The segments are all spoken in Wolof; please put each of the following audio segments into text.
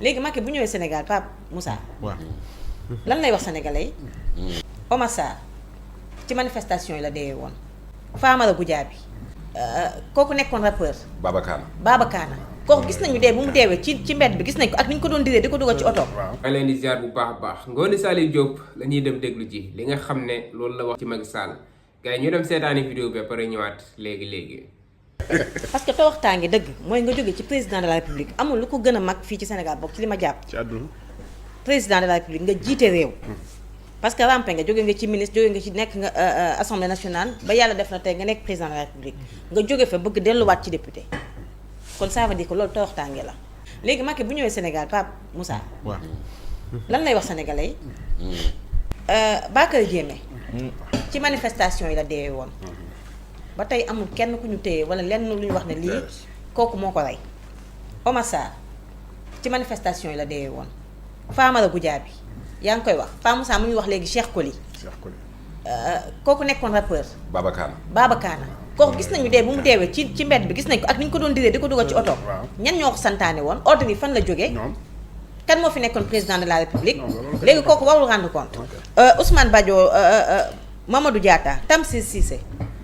léegi Macky bu ñëwee Sénégal Pape Moussa. waaw lan lay wax sénégalais yi. Omar Sarr ci manifestation yi la deewee woon. Famara Goudiaby kooku nekkoon rappeur. Baba Kaana kooku gis nañu dee bu mu deewee ci mbedd bi gis nañ ko ak ni ñu ko doon diree di ko dugal ci oto. maa leen di ziar bu baax a baax Ngoné Saliou Diop la ñuy dem déglu ji li nga xam ne loolu la wax ci Macky Sall gars yi ñu dem seetaani vidéo bi pare ñëwaat léegi. parce que toroxtaange dëgg mooy nga jóge ci président de la république amul lu ko gën a mag fii ci Sénégal bokk ci li ma jàpp. ci àdduna. président de la république nga jiite réew. parce que rampe nga jóge nga ci ministre jóge nga ci nekk nga assemblée nationale ba yàlla def na tey nga nekk président de la république nga jóge fa bëgg delluwaat ci député kon ça veut dire que loolu toroxtaange la. léegi Macky bu ñëwee Sénégal Pape Moussa. waaw lan lay wax sénégalais yi. Bakary Diémé ci manifestation yi la deewee woon. ba tey amul kenn ku ñu téye wala lenn lu ñu wax ne lii kooku moo ko rey. Omar Sarr ci manifestation yi la deewee woon. Famara Goudiaby yaa ngi koy wax Pa Moussa mu ngi wax léegi Cheikh Coly. kooku nekkoon rappeur. Baba Kaana kooku gis nañu dee bu mu deewee ci mbedd bi gis nañ ko ak ni ñu ko doon diree di ko dugal ci oto. ñan ñoo ko santaane woon ordre yi fan la jógee. kan moo fi nekkoon président de la république. léegi kooku warul rendre compte. Ousmane Badio Mamadou Diatta Tamsir Cissé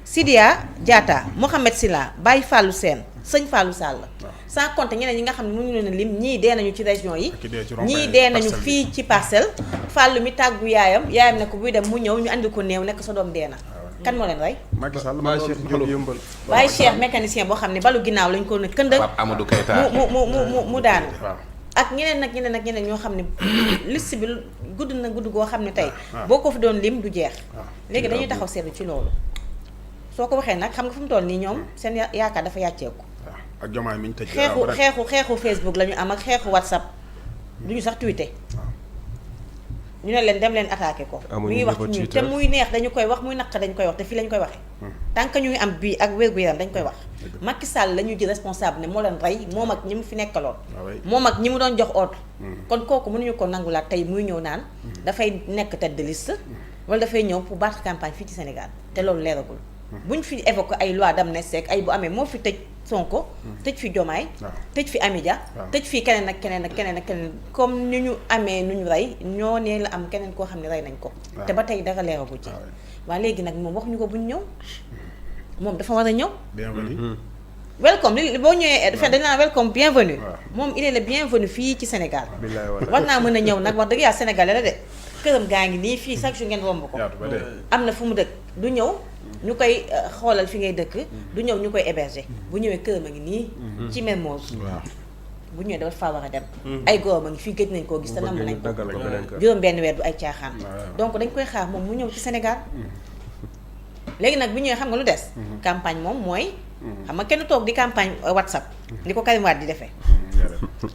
Sidia Diatta Mohamed Silla Baye Fallou Sène Sëñ Fallou Sall. sans compter ñeneen ñi nga xam ne mënuñu leen a lim ñii dee nañu ci région yi. ñii dee nañu fii ci parcelle. Fallou mi tàggu yaayam ne ko buy dem mu ñëw ñu andi ko néew nekk sa doom dee na. kan moo leen rey. Macky Sall maa Cheikh Diop yëmbal. waaye Cheikh mécanicien boo xam ne balu ginnaaw lañ ko ne këndëng. Amadou Keita mu daanu. ak ñeneen ñoo xam ne liste bi gudd na gudd goo xam ne tey. boo ko fi doon lim du jeex. léegi dañuy taxaw seetlu ci loolu. soo ko waxee nag xam nga fu mu toll nii ñoom seen yaakaar dafa yàcceeku. ak jomaay mi ñu tëj. xeexu Facebook la ñu am ak xeexu WhatsApp du ñu sax tweeté. ñu ne leen dem leen attaqué ko. mi ngi wax ci ñun te muy neex dañu koy wax muy naq dañu koy wax te fii lañu koy waxee. tant que ñu ngi am bii ak wér-gu-yaram dañu koy wax. Macky Sall la ñuy jël responsable ne moo leen rey moom ak ñi mu fi nekkaloon. moom ak ñi mu doon jox ordre. kon kooku mënuñu ko nangulaat tey muy ñëw naan. dafay nekk tête de liste. wala dafay ñëw pour battre campagne fii ci Sénégal te loolu leeragul. buñ fi évoqué ay loi d'amnistie ak ay bu amee moo fi tëj Sonko. tëj fi Diomaye. tëj fi Amidia. tëj fi keneen ak keneen comme ni ñu amee nu ñu rey ñoo ne la am keneen koo xam ne rey nañ ko. te ba tey dara leeragul ci. waaye léegi nag moom waxuñu ko buñ ñëw moom dafa war a ñëw. bienvenue. welcome li boo ñëwee dafa dañ naan welcome bienvenue. moom il est le bienvenu fii ci Sénégal. war naa mën a ñëw nag wax dëgg yàlla sénégalais la de këram gaa ngi nii fii chaque jour ngeen romb ko. am na fu mu dëkk du ñëw. ñu koy xoolal fi ngay dëkk. du ñëw ñu koy héberger. bu ñëwee këram a ngi nii. ci Mermoz. bu ñëwee dafa faa war a dem. ay góoram a ngi fii gëj nañ koo gis te namm nañ ko. juróom benn weer du ay caaxaan. donc dañ koy xaar moom mu ñëw ci Sénégal. léegi nag bu ñëwee xam nga lu des. campagne moom mooy. xam nga kenn toog di campagne WhatsApp. ni ko Karim Wade di defee.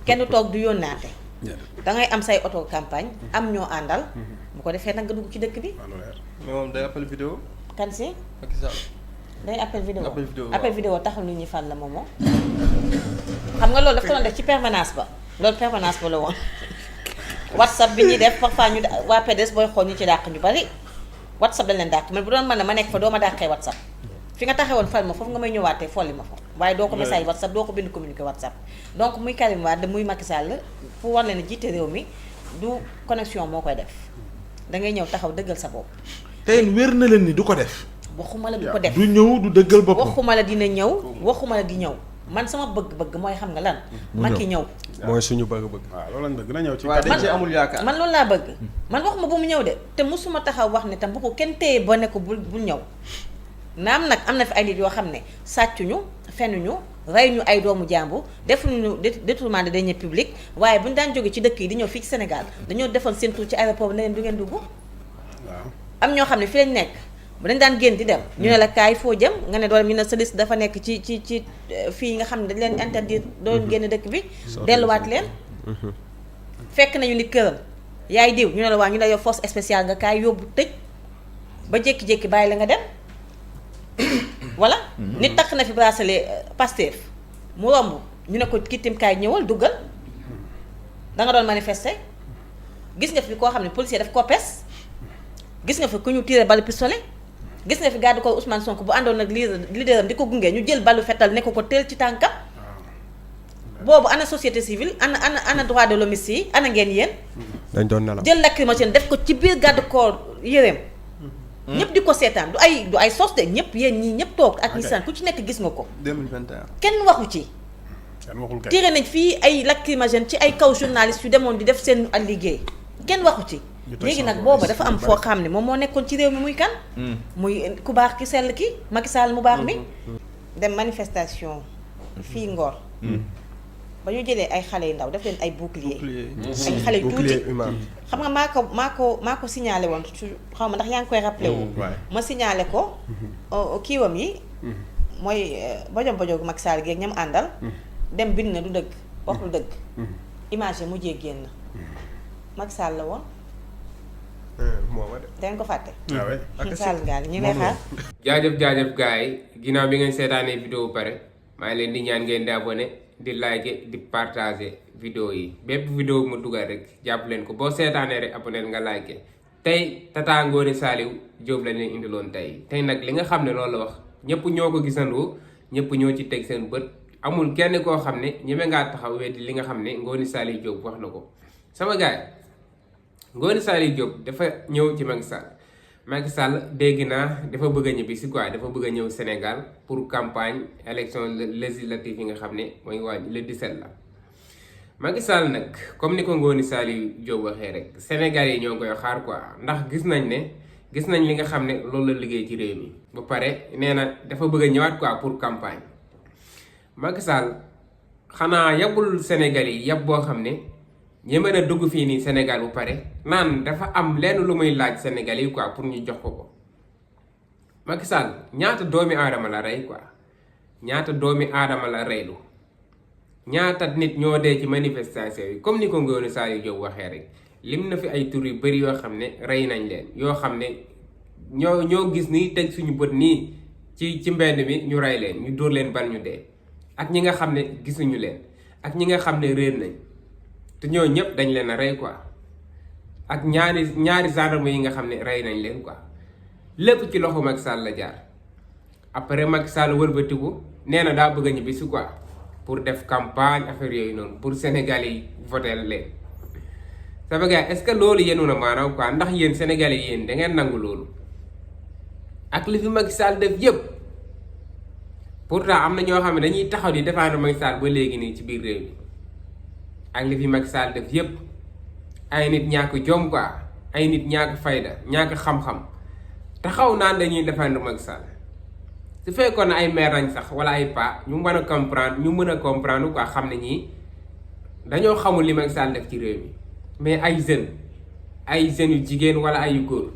kenn toog du yónnaate. dangay am say auto campagne. am ñoo àndal. bu ko defee nag nga dugg ci dëkk bi. mais moom day appel vidéo. kan si. Macky Sall. day appel vidéo appel vidéo taxul nit ñi fan la moomoo. xam nga loolu dafa ko doon def ci permanence ba. loolu permanence ba la woon. WhatsApp bi ñuy def parfois ñu waa PDS booy xool ñu ci dàq ñu bari. WhatsApp dañ leen dàq man bu doon mën na ma nekk fa doo ma dàqee WhatsApp. fi nga taxawoon fal ma foofu nga may ñëwaatee folli ma fa. waaye doo ko message WhatsApp doo ko bind communiqué WhatsApp. donc muy Karim Wade muy Macky Sall pour war leen a jiite réew mi du connexion moo koy def da ngay ñëw taxaw dëggal sa bopp. tey wér na leen ni du ko def. waxuma la du ko def du ñëw du dëggal boppam. waxuma la dina ñëw waxuma la di ñëw man sama bëgg-bëgg mooy xam nga lan. Macky ñëw. mooy suñu bëgg-bëgg. waaw loolu lañ bëgg na ñëw ci. waaw dañ ci amul yaakaar. man loolu laa bëgg. man waxuma bu mu ñëw de te mosuma taxaw wax ne tam bu ko kenn téye ba ne ko bul ñëw. naam nag am na fi ay nit yoo xam ne sàccuñu fenuñu rey ñu ay doomu jàmbur defuñu détournement de deniers publics waaye bu ñu daan jóge ci dëkk yi di ñëw fii ci Sénégal dañoo defoon seen tour ci aéroport bi ne leen du ngeen dugg. am ñoo xam ne fi lañ nekk bu dañ daan génn di dem. ñu ne la kaay foo jëm nga ne doole ñu ne sa liste dafa nekk ci fii nga xam ne dañ leen interdire doon génn dëkk bi. delluwaat leen. fekk nañu ni këram yaay diw ñu ne la waa ñu ne yow force spéciale nga kaay yóbbu tëj ba jékki-jékki bàyyi la nga dem. voilà. nit takk na fi bracelet Pastef mu romb ñu ne ko kittim kaay ñëwal duggal da nga doon manifester gis nga fi koo xam ne policier daf ko pes gis nga fi ku ñu tiré balu pistolet gis nga fi garde corps Ousmane Sonko bu àndoon nag leaderam di ko gunge ñu jël balu fetal ne ko teel ci tànkam boobu ana société civile ana droit de l'homme yi ana ngeen yéen. dañ doon nelaw jël lacrymogène def ko ci biir garde corps yéreem. ñëpp di ko seetaan du ay sos de ñëpp yéen ñii ñëpp toog ak ñi saan ku ci nekk gis nga ko. 2021. kenn waxu ci. kenn waxul kay. tiré nañ fii ay lacrymogène ci ay kaw journaliste yu demoon di def seen liggéey kenn waxu ci. léegi nag booba dafa am foo xam ne moom moo nekkoon ci réew mi muy kan. muy ku baax ki sell ki Macky Sall mu baax mi. dem manifestation fii Ngor. ba ñu jëlee ay xale yu ndaw def leen ay bouclier. ay xale yu tuuti xam nga maa ko signalé woon xaw ma ndax yaa ngi koy rappelé wu. ma signalé ko kiiwam yi. mooy bojom bojogu Macky Sall geeg ñam àndal. dem bind na du dëgg waxul dëgg. image yi mujjee génn Macky Sall la woon. dangeen ko fàtte. Macky Sall gaal ñu ngi lay xaar. jaajëf gars yi ginnaaw bi ngeen seetaanee vidéo pare maa ngi leen di ñaan ngeen di abonné di like di partager vidéo yi bépp vidéo bu ma dugal rek jàpp leen ko boo seetaanee rek abonné nga like tey Tata Ngoné Saliou Diop lañ leen indiloon tey nag li nga xam ne loolu la wax ñëpp ñoo ko gisandoo ñëpp ñoo ci teg seen bët amul kenn koo xam ne ñeme ngaa taxaw weddi li nga xam ne Ngoné Saliou Diop wax na ko sama gars yi Ngoné Saliou Diop dafa ñëw ci Macky Sall dégg naa dafa bëgg a ñibbi si quoi dafa bëgg a ñëw Sénégal pour campagne élection législative yi nga xam ne mooy waaj le 17 la Macky Sall nag comme ni ko Ngoné Saliou Diop waxee rek Sénégal yi ñoo koy xaar quoi ndax gis nañ li nga xam ne loolu la liggéey ci réew mi ba pare nee na dafa bëgg a ñëwaat quoi pour campagne Macky Sall xanaa yabul Sénégal yi yab boo xam ne ñi mën a dugg fii nii Sénégal bu pare naan dafa am lenn lu muy laaj Sénégal yi quoi pour ñu jox ko Macky Sall ñaata doomi aadama la rey quoi ñaata doomi aadama la reylu ñaata nit ñoo dee ci manifestation yi comme ni ko Ngoné Saliou Diop waxee rek lim na fi ay tur yu bëri yoo xam ne rey nañ leen yoo xam ne ñoo gis nii teg suñu bët nii ci mbedd mi ñu rey leen ñu dóor leen ban ñu dee ak ñi nga xam ne gisuñu leen ak ñi nga xam ne réer nañ te ñoo ñëpp dañ leen a rey quoi ak ñaari gendarme yi nga xam ne rey nañ leen quoi lépp ci loxo Macky Sall la jaar après Macky Sall wëlbatiku nee na daa bëgg a ñibbi si quoi pour def campagne affaire yooyu noonu pour Sénégalais yi voter leen sama gars est-ce que loolu yéenu na maanaam quoi ndax yéen Sénégalais yi yéen da ngeen nangu loolu ak li fi Macky Sall def yëpp pourtant am na ñoo xam ne dañuy taxaw di défendre Macky Sall ba léegi nii ci biir réew mi ak li fi Macky Sall def yëpp ay nit ñàkk jom quoi ay nit ñàkk fayda ñàkk xam-xam taxaw naan dañuy défendre Macky Sall su fekkoon ne ay maire nañ sax wala ay pa ñu mën a comprendre quoi xam ne ñii dañoo xamul li Macky Sall def ci réew mi mais ay jeunes yu jigéen wala ay yu góor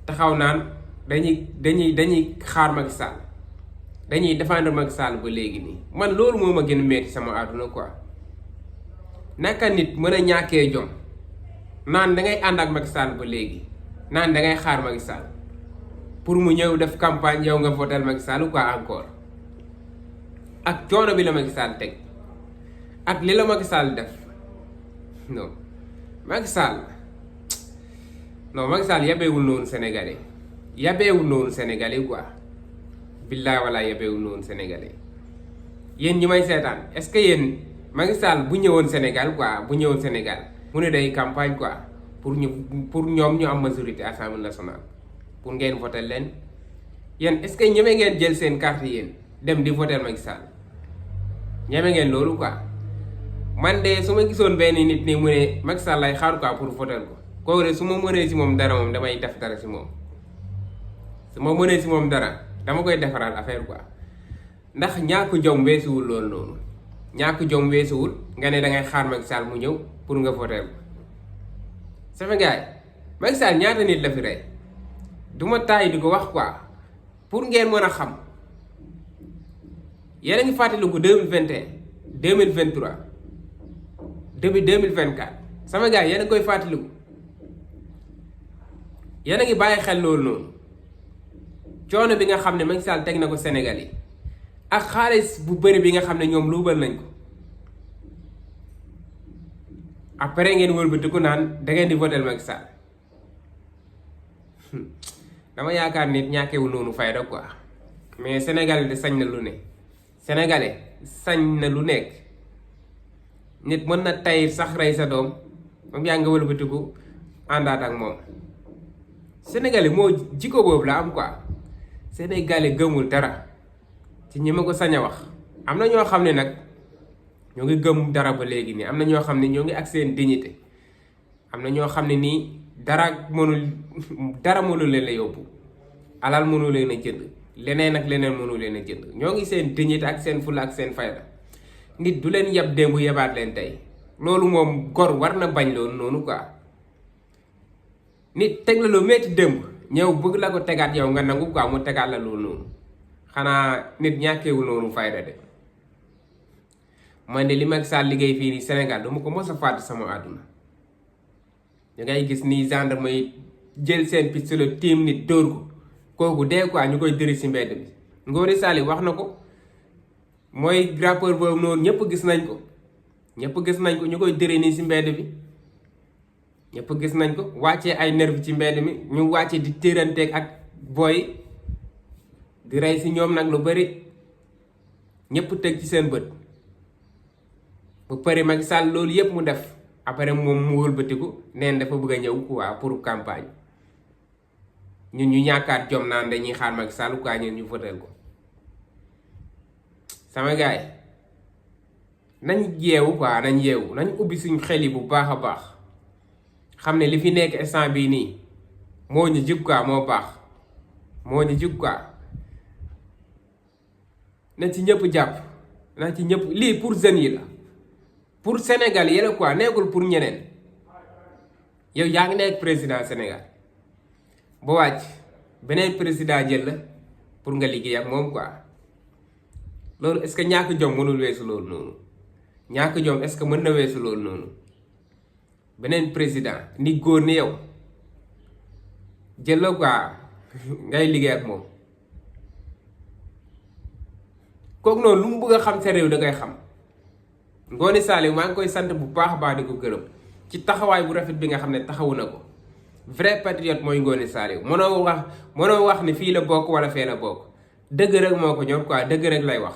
taxaw naan dañuy xaar Macky Sall dañuy défendre Macky Sall ba léegi nii man loolu moo ma gën a metti sama àdduna quoi naka nit mën a ñàkkee jom naan dangay ànd ak Macky Sall ba léegi naan dangay xaar Macky Sall pour mu ñëw def campagne yow nga votel Macky Sall quoi encore ak coono bi la Macky Sall teg ak li la Macky Sall def non Macky Sall yabeewul noonu Sénégalais quoi billaay wala yabeewul noonu Sénégalais yéen ñi may seetaan est-ce que yéen Macky Sall bu ñëwoon Sénégal mu ne day campagne quoi pour ñoom ñu am majorité Assemblée nationale pour ngeen voter leen yéen est-ce que ñeme ngeen jël seen carte yéen dem di voter Macky Sall ñeme ngeen loolu quoi man de su ma gisoon benn nit ni mu ne Macky Sall lay xaar quoi pour voter ko kooku de su ma mënee si moom dara moom damay def dara si moom su ma mënee si moom dara dama koy defaral affaire quoi ndax ñàkk jom weesuwul loolu noonu ñàkk jom weesuwul nga ne dangay xaar Macky Sall mu ñëw pour nga voter ko sama gars yi Macky Sall ñaata nit la fi rey du ma taay di ko wax quoi pour ngeen mën a xam yéen a ngi fàttaliku 2021 2023 depuis 2024 sama gars yi yéen a koy fàttaliku yéen a ngi bàyyi xel loolu noonu coono bi nga xam ne Macky Sall teg na ko Sénégal yi ak xaalis bu bëri bi nga xam ne ñoom luubal nañ ko après ngeen wëlbatiku naan da ngeen di votel Macky Sall dama yaakaar nit ñàkkewu noonu fayda quoi mais Sénégalais de sañ na lu ne Sénégalais sañ na lu nekk nit mën na tay sax rey sa doom moom yaa nga wëlbatiku àndaat ak moom. Sénégalais moo jikko boobu la am quoi Sénégalais gëmul dara ci ñi ma ko sañ a wax. am na ñoo xam ne nag ñoo ngi gëm dara ba léegi nii am na ñoo xam ne ñoo ngi ak seen dignité am na ñoo xam ne nii dara mënul leen a yóbbu alal mënul leen a jënd leneen ak leneen mënul leen a jënd ñoo ngi seen dignité ak seen fulla ak seen fayda nit du leen yeb démb yebaat leen tey loolu moom gor war na bañ loolu noonu quoi. nit teg la lu metti démb ñëw bëgg la ko tegaat yow nga nangu quoi mu tegaat la loolu noonu xanaa nit ñàkkeewul noonu fayda de. man de li Macky Sall liggéey fii nii Sénégal dama ko mos a fàtte sama àdduna da ngay gis nii gendarme yi jël seen pistolet tiim nit dóor ko kooku dee quoi ñu koy dëri si mbedd bi. Ngoné Sall wax na ko mooy rappeur boobu noonu ñëpp gis nañ ko ñu koy dëri nii si mbedd bi ñëpp gis nañ ko wàccee ay nerve ci mbedd mi ñu wàccee di téeranteeg ak booy di rey si ñoom nag lu bari ñëpp teg ci seen bët. bu pare Macky Sall loolu yëpp mu def après moom mu wëlbatiku neen dafa bëgg a ñëw quoi pour campagne ñun ñu ñàkkaat jom naan dañuy xaar Macky Sall quoi ñun ñu votel ko. sama gaay nañ yeewu quoi nañ ubbi suñu xel yi bu baax a baax xam ne li fi nekk instant bii nii moo ñu jub quoi moo baax moo ñu jub quoi na ci ñëpp jàpp na ci ñëpp lii pour jeunes yi la. pour Sénégal yéla quoi nekkul pour ñeneen yow yaa ngi nekk président Sénégal ba wàcc beneen président jël la pour nga liggéey ak moom quoi loolu est-ce que ñàkk jom mënul weesu loolu noonu ñàkk jom est-ce que mën na weesu loolu noonu beneen président ni góor ni yow jël la quoi ngay liggéey ak moom kooku noonu lu mu bëgg a xam sa réew da ngay xam. Ngoné Sall maa ngi koy sant bu baax a baax di ko gërëm ci taxawaay bu rafet bi nga xam ne taxawu na ko vrai patriote mooy Ngoné Sall mënoo wax ne fii la bokk wala fee la bokk dëgg rek moo ko ñor quoi dëgg rek lay wax.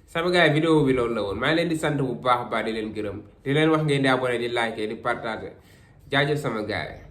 sama gars yi vidéo bi loolu la woon maa ngi leen di sant bu baax a baax di leen gërëm di leen wax ngeen di abonné di like di partager jaajëf sama gars yi.